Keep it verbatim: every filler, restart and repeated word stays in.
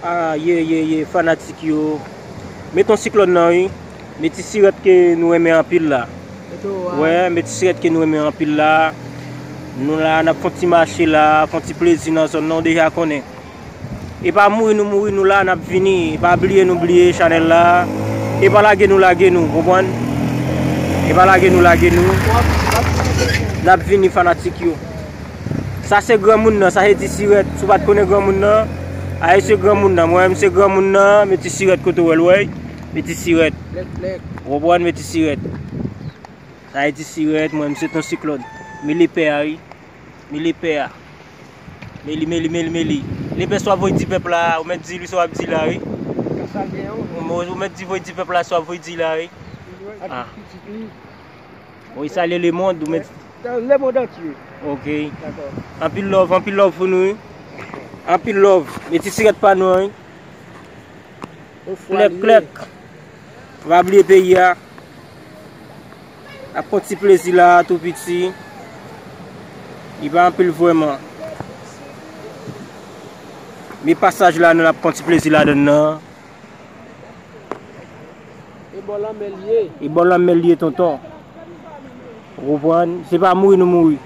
Ah, ye, ye, ye, fanatik yo. Met on siklòn nan, wi. Met ti sirèt ke nou renmen anpil la. Wè, met ti sirèt ke nou renmen anpil la. Nou la, n ap fè on ti mache la, fè on ti plezi nan zòn nan, w deja konnen. E pa mouri nou mouri, nou la, n ap vini. E pa bliye nou bliye chanèl la. E pa lage nou lage nou, konprann? E pa lage nou lage nou. N ap vini, fanatik yo. Sa se granmoun nan, sa se ti sirèt. Si w pa t konnen granmoun nan, a e se granmoun nan. Mwen menm se granmoun nan, men ti sirèt kote w wè l, wè. Men ti sirèt. Ou konprann, men ti sirèt. Sa se ti sirèt, mwen menm se ton siklòn. Men lepè a, wi. Men lepè a. Men li, men li, men li, men li. Lepè sa w ap voye di pèp la, ou mèt di li sa w ap di la, wi. Ou, ou mèt di voye di pèp la sa w ap voye di la, wi. Ah. Wi, salye lemonn, ou mèt Dans le monde entier. Ok. Dakò. Anpil love, anpil love pou nou, wi. Anpil love. Men ti sirèt pa nou an, wi. Klèk, klèk. Pa bliye peyi a. N ap pran ti plezi la, tou piti. Li pa anpil vrèman. Men pasaj la, nou n ap pran ti plezi ladan l nan. E bò lanmè l ye. E bò lanmè l ye, tonton. Ou konprann? Se pa mouri nou mouri.